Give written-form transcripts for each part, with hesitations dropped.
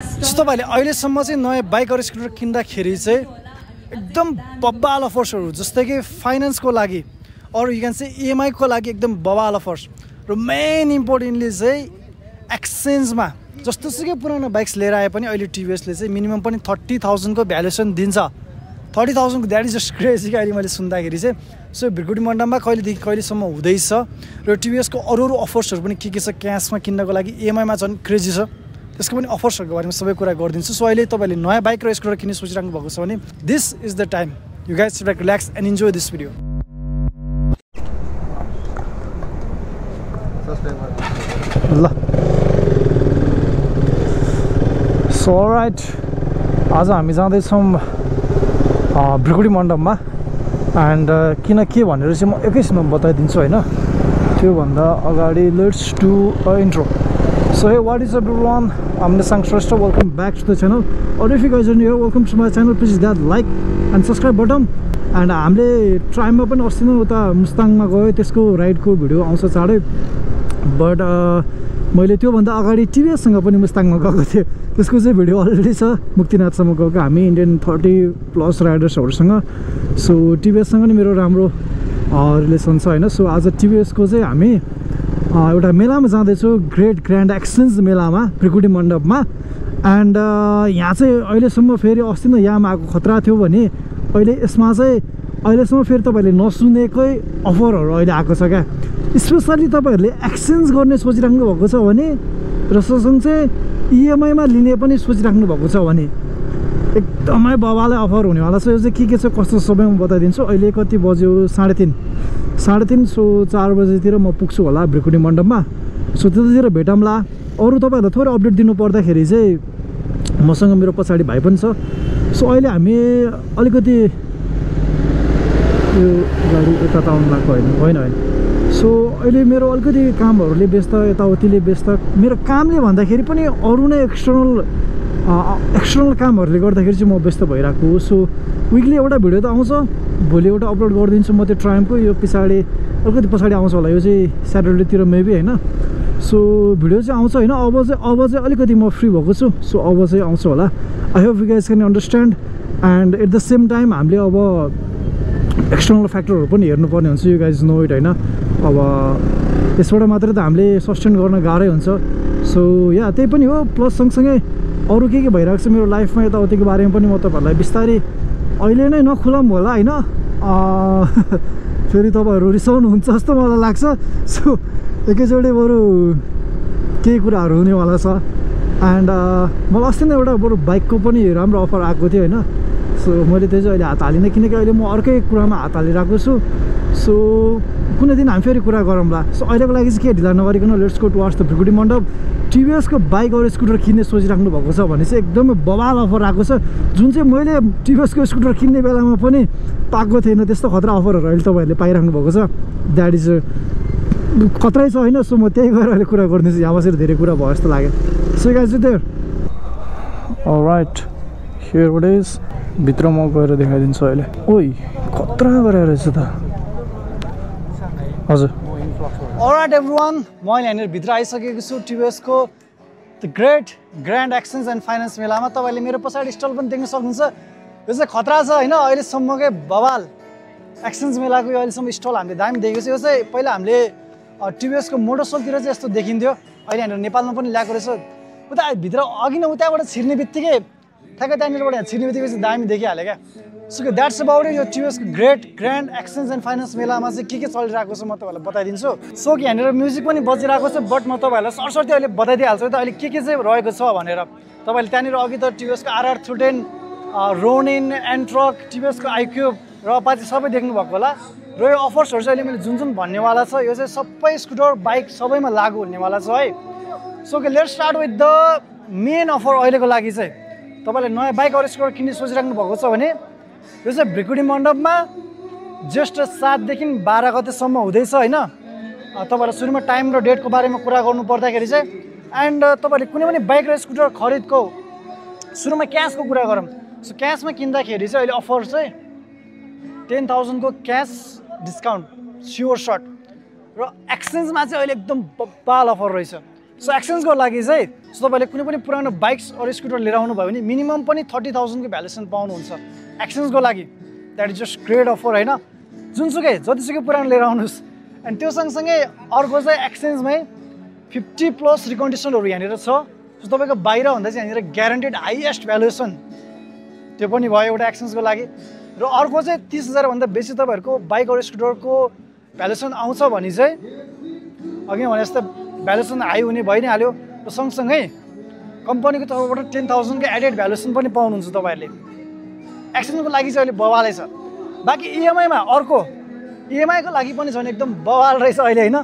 जस्तो तपाईँले अहिलेसम्म चाहिँ नयाँ बाइक र स्कुटर किन्दाखेरि चाहिँ एकदम बब्बाल अफर्सहरू जस्तै कि फाइनेन्सको लागि अरू यु क्यान से इएमआईको लागि एकदम बब्बाल अफर्स र मेन इम्पोर्टेन्टली चाहिँ एक्सचेन्जमा जस्तोसुकै पुरानो बाइक्स लिएर आए पनि अहिले टिभिएसले चाहिँ मिनिमम पनि 30,000 को भ्यालुएसन दिन्छ 30,000 को द्याट इज जस्ट क्रेजी अहिले मैले सुन्दाखेरि चाहिँ सो भिरकुटी मण्डपमा कहिलेदेखि कहिलेसम्म हुँदैछ र टिभिएसको अरू अफर्सहरू पनि के छ क्यासमा किन्नको लागि इएमआईमा झन् क्रेजी छ त्यसको पनि अफर्सहरूको बारेमा सबै कुरा गरिदिन्छु सो अहिले तपाईँले नयाँ बाइक र स्कुटर किन्ने सोचिराख्नु भएको छ भने this is the time you guys should relax and enjoy this video ल सो राइट आज हामी जाँदैछौँ भिरकुटी मण्डपमा एन्ड किन के भनेर चाहिँ म एकैछिनमा बताइदिन्छु होइन त्योभन्दा अगाडि let's do a intro So hey, what is up everyone? I'm Nisang Shrestha. Welcome back to the channel. Or if you guys are new here, welcome to my channel. Please hit that like and subscribe button. And हामीले ट्राइममा पनि अस्ति नै उता मुस्ताङमा गयो त्यसको राइडको video आउँछ चाँडै but मैले त्योभन्दा अगाडि टिभिएससँग पनि मुस्ताङमा गएको थिएँ त्यसको चाहिँ भिडियो अलरेडी छ मुक्तिनाथसम्म गएको हामी इन्डियन 30+ राइडर्सहरूसँग सो टिभिएससँग नि मेरो राम्रो रिलेसन छ होइन सो आज टिभिएसको चाहिँ हामी एउटा मेलामा जाँदैछु ग्रेट ग्रान्ड एक्सचेन्ज मेलामा भिरकुटी मण्डपमा एन्ड यहाँ चाहिँ अहिलेसम्म फेरि अस्ति नै यामा आएको खतरा थियो भने अहिले यसमा चाहिँ अहिलेसम्म फेरि तपाईँहरूले नसुनेकै अफरहरू अहिले आएको छ क्या स्पेसली तपाईँहरूले एक्सचेन्ज गर्ने सोचिराख्नु भएको छ भने र सँगसँगै इएमआईमा लिने पनि सोचिराख्नु भएको छ भने एकदमै बबालै अफर हुनेवाला छ यो चाहिँ के छ कस्तो सबै म बताइदिन्छु अहिले कति बज्यो 3:30 सो 4 बजेतिर म पुग्छु होला भिरकुटी मण्डपमा सो त्यतातिर भेटौँला अरू तपाईँहरूलाई थोरै अपडेट दिनु पर्दाखेरि चाहिँ मसँग मेरो पछाडि भाइ पनि छ सो अहिले हामी अलिकति यो गाडी यता त आउनु लाग्छ होइन सो अहिले मेरो अलिकति कामहरूले व्यस्त यताउतिले व्यस्त मेरो कामले भन्दाखेरि पनि अरू नै एक्सटर्नल कामहरूले गर्दाखेरि चाहिँ म व्यस्त भइरहेको हो सो विकली एउटा भिडियो त आउँछ भोलि एउटा अपलोड गरिदिन्छु म त्यो ट्राइमको यो पछाडि अलिकति पछाडि आउँछ होला यो चाहिँ स्याटरडेतिर मेबी होइन सो भिडियो चाहिँ आउँछ होइन अब चाहिँ अलिकति म फ्री भएको छु सो अब चाहिँ आउँछ होला I hope you guys can understand and at the same time हामीले अब एक्सटर्नल फ्याक्टरहरू पनि हेर्नुपर्ने हुन्छ यु गाइज नो इट होइन अब त्यसबाट मात्रै त हामीले सस्टेन गर्न गाह्रै हुन्छ सो या त्यही पनि हो प्लस सँगसँगै अरू के भइरहेको छ मेरो लाइफमा यताउतिको बारेमा पनि म तपाईँहरूलाई बिस्तारै अहिले नै नखुलाऊँ होला होइन फेरि तपाईँहरू रिसाउनुहुन्छ जस्तो मलाई लाग्छ सो एकैचोटि बरु केही कुराहरू हुनेवाला छ एन्ड मलाई अस्ति नै एउटा बरु बाइकको पनि राम्रो अफर आएको थियो होइन सो मैले त्यो चाहिँ अहिले हात हालिनँ किनकि अहिले म अर्कै कुरामा हात हालिरहेको छु सो कुनै दिन हामी फेरि कुरा गरौँला सो अहिलेको लागि चाहिँ के ढिला नगरिकन let's go towards the Bhrikuti मण्डप टिभिएसको बाइक अरू स्कुटर किन्ने सोचिराख्नु भएको छ भने चाहिँ एकदमै बबाल अफर आएको छ जुन चाहिँ मैले टिभिएसको स्कुटर किन्ने बेलामा पनि पाएको थिएन त्यस्तो खतरा अफरहरू अहिले तपाईँहरूले पाइराख्नु भएको छ द्याट इज खतरै छ होइन सो म त्यही गएर अहिले कुरा गरिदिन्छु यहाँ बसेर धेरै कुरा भयो जस्तो लाग्यो so guys there alright here it is भित्र म गएर देखाइदिन्छु अहिले ओइ खतरा गरेर रहेछ त हजुर अलराइट एभ्रिवान मैले यहाँनिर भित्र आइसकेको छु टिभिएसको the great grand exchange and finance मेलामा तपाईँले मेरो पछाडि स्टल पनि देख्न सक्नुहुन्छ यो चाहिँ खतरा छ होइन अहिलेसम्मकै बवाल एक्सचेन्ज मेलाको यो अहिलेसम्म स्टल हामीले दामी देखेको छ यो चाहिँ पहिला हामीले टिभिएसको मोटरसोलतिर चाहिँ यस्तो देखिन्थ्यो अहिले यहाँनिर नेपालमा पनि ल्याएको रहेछ उता भित्र अघि नै उताबाट छिर्ने बित्तिकै ठ्याक्कै त्यहाँनिरबाट यहाँ छिर्ने बित्तिकै चाहिँ दामी देखिहाल्यो क्या सो द्याट्स अबाउट यो टिभिएसको great grand exchange and finance मेलामा चाहिँ के चलिरहेको छ म तपाईँहरूलाई बताइदिन्छु सो कि यहाँनिर म्युजिक पनि बजिरहेको छ बट म तपाईँहरूलाई सरसर्ती अहिले बताइदिइहाल्छु त अहिले के चाहिँ रहेको छ भनेर तपाईँले त्यहाँनिर अघि त टिभिएसको RR310 रोनिन एन्ट्रक टिभिएसको आइक्युब र अपाचे सबै देख्नुभएको होला र यो अफर्सहरू चाहिँ अहिले मैले जुन भन्नेवाला छ यो चाहिँ सबै स्कुटर बाइक सबैमा लागु हुनेवाला छ है सो कि let's start with the main offer अहिलेको लागि चाहिँ तपाईँले नयाँ बाइक अरू स्कुटर किन्ने सोचिराख्नु भएको छ भने यो चाहिँ भिरकुटी मण्डपमा जेष्ठ 7 देखि 12 गतेसम्म हुँदैछ होइन तपाईँलाई सुरुमा टाइम र डेटको बारेमा कुरा गर्नु पर्दाखेरि चाहिँ एन्ड तपाईँले कुनै पनि बाइक र स्कुटर खरिदको सुरुमा क्यासको कुरा गरौँ सो क्यासमा किन्दाखेरि चाहिँ अहिले अफर चाहिँ 10,000 को क्यास डिस्काउन्ट स्योर सर्ट र एक्सचेन्जमा चाहिँ अहिले एकदम बब्बाल अफर रहेछ सो एक्सचेन्जको लागि चाहिँ सो तपाईँले कुनै पनि पुरानो बाइक्स अर स्कुटर लिएर आउनुभयो भने मिनिमम पनि 30,000 को भ्यालुएसन पाउनुहुन्छ एक्सचेन्जको लागि। That is just great offer होइन, जुनसुकै जतिसुकै पुरानो लिएर आउनुहोस्। एन्ड त्यो सँगसँगै अर्को चाहिँ एक्सचेन्जमै 50+ रिकन्डिसनहरू यहाँनिर छ। सो तपाईँको बाहिरभन्दा चाहिँ यहाँनिर ग्यारेन्टेड हाइएस्ट भ्यालुएसन त्यो पनि भयो एउटा एक्सचेन्जको लागि। र अर्को चाहिँ 30,000 भन्दा बेसी तपाईँहरूको बाइक अर स्कुटरको भ्यालुएसन आउँछ भने चाहिँ अघि भने जस्तै भ्यालुएसन हाई हुने भइ नै हाल्यो। र सँगसँगै कम्पनीको तर्फबाट 10,000 को एडेड भ्यालुएसन पनि पाउनुहुन्छ तपाईँहरूले। एक्सचेन्जको लागि चाहिँ अहिले बवालै छ। बाँकी इएमआईमा अर्को इएमआईको लागि पनि झन् एकदम बवाल रहेछ अहिले होइन।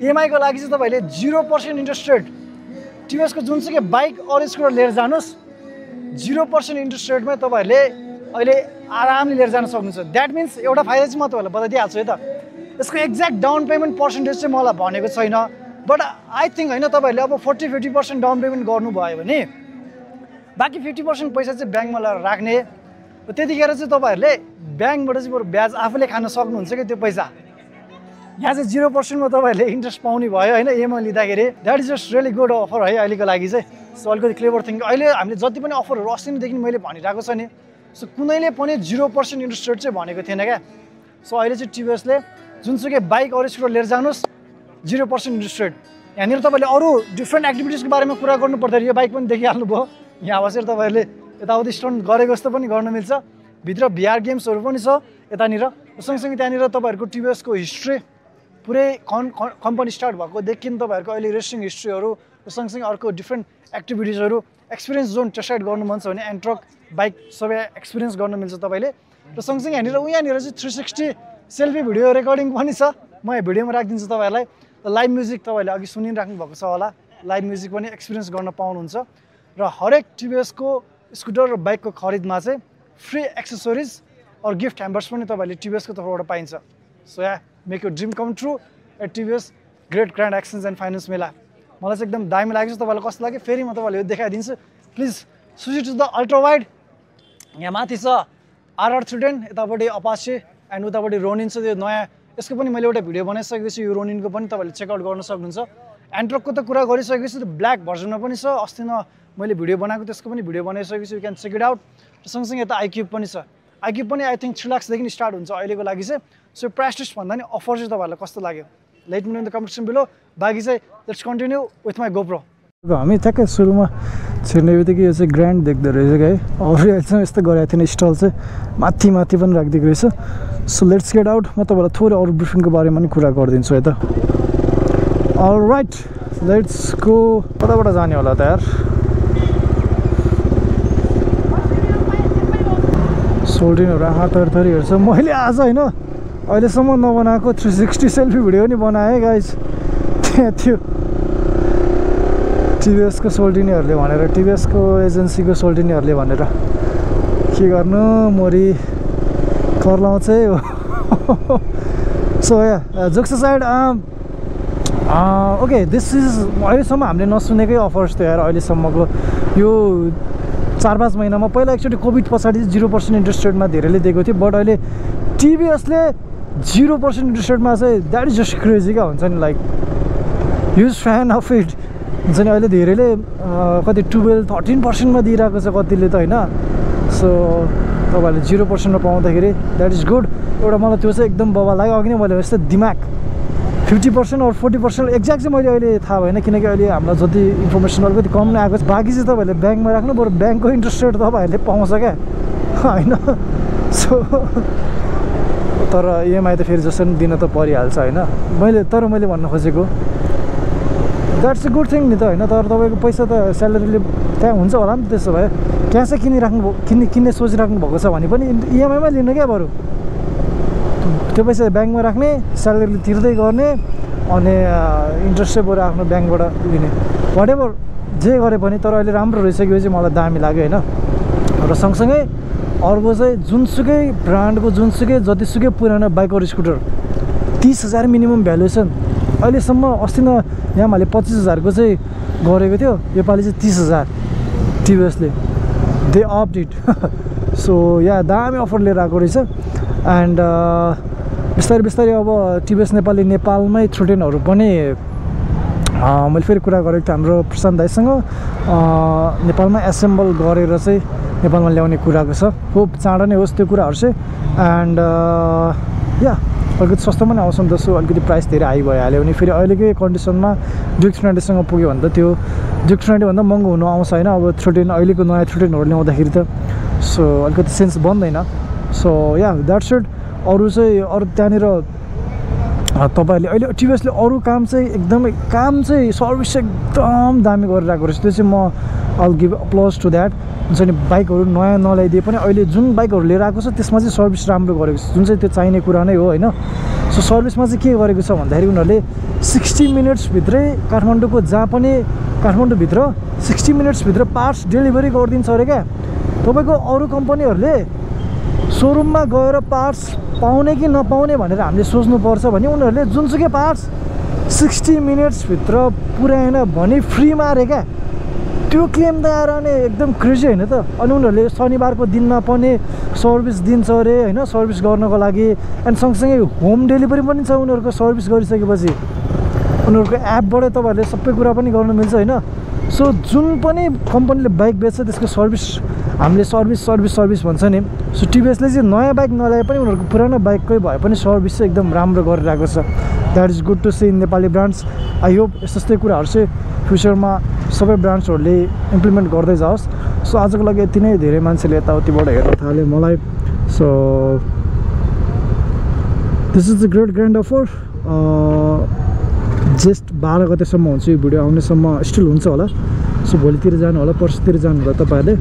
इएमआईको लागि चाहिँ तपाईँले 0% इन्ट्रेस्ट रेट टिभिएसको जुनसुकै बाइक अर स्कुटर लिएर जानुहोस् 0% इन्ट्रेस्ट रेटमै तपाईँहरूले अहिले आरामले लिएर जान सक्नुहुन्छ। द्याट मिन्स एउटा फाइदा चाहिँ म तपाईँहरूलाई बताइदिइहाल्छु है त। यसको एक्ज्याक्ट डाउन पेमेन्ट पर्सेन्टेज चाहिँ मलाई भनेको छैन, बट आई थिङ्क होइन तपाईँहरूले अब 40-50% डाउन पेमेन्ट गर्नुभयो भने बाँकी 50% पैसा चाहिँ ब्याङ्कमा लगेर राख्ने। त्यतिखेर चाहिँ तपाईँहरूले ब्याङ्कबाट चाहिँ बरु ब्याज आफूले खान सक्नुहुन्छ कि त्यो पैसा। यहाँ चाहिँ 0% मा तपाईँहरूले इन्ट्रेस्ट पाउने भयो होइन इएमआई लिँदाखेरि। That is just really good offer है अहिलेको लागि चाहिँ। सो अलिकति क्लेभर थिङ्क अहिले हामीले जति पनि अफरहरू अस्तिदेखि मैले भनिरहेको छ नि, सो कुनैले पनि 0% इन्ट्रेस्ट रेट चाहिँ भनेको थिएन क्या। सो अहिले चाहिँ टिभिएसले जुनसुकै बाइक अरू स्कुटर लिएर जानुहोस् 0% इन्ट्रेस्ट रेट। यहाँनिर तपाईँले अरू डिफ्रेन्ट एक्टिभिटिजको बारेमा कुरा गर्नु पर्दाखेरि यो बाइक पनि देखिहाल्नुभयो। यहाँ बसेर तपाईँहरूले यताउति स्टन्ट गरेको जस्तो पनि गर्न मिल्छ। भित्र VR गेम्सहरू पनि छ यतानिर। सँगसँगै त्यहाँनिर तपाईँहरूको टिभिएसको हिस्ट्री पुरै कम्पनी स्टार्ट भएकोदेखि तपाईँहरूको अहिले रेसिङ हिस्ट्रीहरू र सँगसँगै अर्को डिफ्रेन्ट एक्टिभिटिजहरू एक्सपिरियन्स जोन टेस्ट राइड गर्नु मन छ भने एन्ट्रक बाइक सबै एक्सपिरियन्स गर्न मिल्छ तपाईँले। र सँगसँगै यहाँनिर चाहिँ 360 सेल्फी भिडियो रेकर्डिङ पनि छ। म यहाँ भिडियोमा राखिदिन्छु तपाईँहरूलाई। लाइभ म्युजिक तपाईँले अघि सुनिराख्नु भएको छ होला, लाइभ म्युजिक पनि एक्सपिरियन्स गर्न पाउनुहुन्छ। र हरेक टिभिएसको स्कुटर र बाइकको खरिदमा चाहिँ फ्री एक्सेसरिज और गिफ्ट ह्याम्बर्स पनि तपाईँले टिभिएसको तर्फबाट पाइन्छ। So yeah make your dream come true at TVS great grand exchange and finance mela. मलाई चाहिँ एकदम दामी लागेको छ। तपाईँलाई कस्तो लाग्यो फेरि म तपाईँलाई यो देखाइदिन्छु। Please switch to the ultra wide. यहाँ माथि छ RR310, यतापट्टि अपाचे एन्ड उतापट्टि रोनिन छ त्यो नयाँ। यसको पनि मैले एउटा भिडियो बनाइसकेको छु। यो रोनिनको पनि तपाईँले चेकआउट गर्न सक्नुहुन्छ। एन्ट्रकको त कुरा गरिसकेको छु, त्यो ब्ल्याक भर्जनमा पनि छ। अस्ति मैले भिडियो बनाएको त्यसको पनि भिडियो बनाइसकेको छु, you can check it out. र सँगसँगै यता iQube पनि छ। iQube पनि आई थिङ्क 3 लाखदेखि स्टार्ट हुन्छ अहिलेको लागि चाहिँ। सो प्राइस लिस्ट भन्दा नि अफर चाहिँ तपाईँहरूलाई कस्तो लाग्यो let me know in the comment section below. बाँकी चाहिँ let's continue with my GoPro. हामी ठ्याक्कै सुरुमा छिर्ने बित्तिकै यो चाहिँ ग्रान्ड देख्दो रहेछ क्या है। अरू अहिलेसम्म यस्तो गरेको थिएन, स्टल चाहिँ माथि माथि पनि राखिदिएको रहेछ। So let's get out. म तपाईँलाई थोरै अरू ब्रिफिङको बारेमा पनि कुरा गरिदिन्छु है त। All right let's go. कताबाट जाने होला त यार? सोल्डिनहरू आँखा थरी हेर्छ। मैले आज होइन अहिलेसम्म नबनाएको 360 सेल्फी भिडियो पनि बनाएँ गाइज। त्यहाँ थियो टिभिएसको सोल्डिनीहरूले भनेर, टिभिएसको एजेन्सीको सोल्डिनीहरूले भनेर के गर्नु मोरी कर लाउँछ है हो। So yeah jokes side okay this is अहिलेसम्म हामीले नसुनेकै अफर्स थियो यार अहिलेसम्मको यो 4-5 महिनामा। पहिला एकचोटि कोभिड पछाडि 0% इन्ट्रेस्ट रेटमा धेरैले दिएको थियो, बट अहिले टिभिएसले 0% इन्ट्रेस्ट रेटमा चाहिँ द्याट इज जस्ट क्रेजी क्या हुन्छ नि। Like huge fan of it हुन्छ नि। अहिले धेरैले कति 12-13%मा दिइरहेको छ कतिले त होइन। सो तपाईँहरूले 0% मा पाउँदाखेरि द्याट इज गुड। एउटा मलाई त्यो चाहिँ एकदम बवाल लाग्यो। अघि नै मैले यस्तो दिमाग 50% और 40% एक्ज्याक्ट चाहिँ मैले अहिले थाहा भएन, किनकि अहिले हामीलाई जति इन्फर्मेसन अलिकति कम नै आएको छ। बाँकी चाहिँ तपाईँहरूले ब्याङ्कमा राख्नु, बरु ब्याङ्कको इन्ट्रेस्ट रेट तपाईँहरूले पाउँछ क्या होइन। सो तर इएमआई त फेरि जसरी दिन त परिहाल्छ होइन। मैले भन्न खोजेको द्याट्स अ गुड थिङ नि त होइन। तर तपाईँको पैसा त स्यालेरीले त्यहाँ हुन्छ होला नि त। त्यसो भए त्यहाँ चाहिँ किन्ने सोचिराख्नु भएको छ भने पनि इएमआईमै लिनु क्या। बरु त्यो पैसा ब्याङ्कमा राख्ने, स्यालेरीले तिर्दै गर्ने, अनि इन्ट्रेस्ट चाहिँ बरु आफ्नो ब्याङ्कबाट लिने, वाट एभर जे गरे पनि। तर अहिले राम्रो रहेछ कि यो चाहिँ मलाई दामी लाग्यो होइन। र सँगसँगै अर्को चाहिँ जुनसुकै ब्रान्डको जुनसुकै जतिसुकै पुरानो बाइक अरू स्कुटर 30,000 मिनिमम भ्यालुएसन। अहिलेसम्म अस्ति यहाँ मैले 25,000 को चाहिँ गरेको थियो, योपालि चाहिँ 30,000 टिभिएसले दे अप्ड इट। सो या दामी अफर लिएर आएको रहेछ। एन्ड बिस्तारै बिस्तारै अब टिभिएस नेपालले नेपालमै 310हरू पनि मैले फेरि कुरा गरेको थिएँ हाम्रो प्रशान्त दाइसँग नेपालमा एसेम्बल गरेर चाहिँ नेपालमा ल्याउने कुराको छ। होप चाँडो नै होस् त्यो कुराहरू चाहिँ। एन्ड या अलिकति सस्तोमा नै आउँछ नि त, सो अलिकति प्राइस धेरै हाई भइहाल्यो भने फेरि अहिलेकै कन्डिसनमा Dukes 90सँग पुग्यो भने त त्यो Dukes 90 भन्दा महँगो हुनु आउँछ होइन। अब 13 अहिलेको नयाँ 13हरू ल्याउँदाखेरि त सो अलिकति सेन्स बन्दैन। So yeah that's it. अरू चाहिँ अरू त्यहाँनिर तपाईँहरूले अहिले टिभिएसले अरू काम चाहिँ एकदमै सर्भिस एकदम दामी गरिरहेको रहेछ। त्यो चाहिँ म I'll give applause to that। हुन्छ नि बाइकहरू नयाँ नल्याइदिए पनि अहिले जुन बाइकहरू लिएर आएको छ त्यसमा चाहिँ सर्भिस राम्रो गरेको छ, जुन चाहिँ त्यो चाहिने कुरा नै हो होइन। सो सर्भिसमा चाहिँ के गरेको छ भन्दाखेरि उनीहरूले 60 मिनट्सभित्रै काठमाडौँको जहाँ पनि काठमाडौँभित्र 60 मिनट्सभित्र पार्ट्स डेलिभरी गरिदिन्छ अरे क्या। तपाईँको अरू कम्पनीहरूले सोरुममा गएर पार्ट्स पाउने कि नपाउने भनेर हामीले सोच्नुपर्छ भने उनीहरूले जुनसुकै पार्ट्स 60 मिनट्सभित्र पुर्याएन भने फ्रीमा अरे क्या। त्यो क्लेम त आएर नि एकदम क्रेजी होइन त। अनि उनीहरूले शनिबारको दिनमा पनि सर्भिस दिन्छ अरे होइन, सर्भिस गर्नको लागि। एन्ड सँगसँगै होम डेलिभरी पनि छ उनीहरूको। सर्भिस गरिसकेपछि उनीहरूको एपबाट तपाईँहरूले सबै कुरा पनि गर्नु मिल्छ होइन। सो जुन पनि कम्पनीले बाइक बेच्छ त्यसको सर्भिस हामीले सर्भिस भन्छ नि। सो टिभिएसले चाहिँ नयाँ बाइक नल्याए पनि उनीहरूको पुरानो बाइककै भए पनि सर्भिस चाहिँ एकदम राम्रो गरिरहेको छ। That is good to see in Nepali brands. I hope यस्तै कुराहरू चाहिँ फ्युचरमा सबै ब्रान्ड्सहरूले इम्प्लिमेन्ट गर्दै जाओस्। सो आजको लागि यति नै। धेरै मान्छेले यताउतिबाट हेर्न थाल्यो मलाई। So this is the great grand offer. Just 12 गतेसम्म हुन्छ यो भिडियो आउनेसम्म स्टिल हुन्छ होला। सो भोलितिर जानु होला, पर्सितिर जानु होला तपाईँहरूले।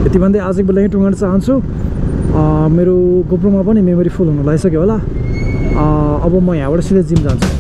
यति भन्दै आजको बेला यहीँ टुङ्गाउन चाहन्छु। मेरो गोप्रोमा पनि मेमोरी फुल हुनु लागिसक्यो होला। अब म यहाँबाट सिधै जिम जान्छु।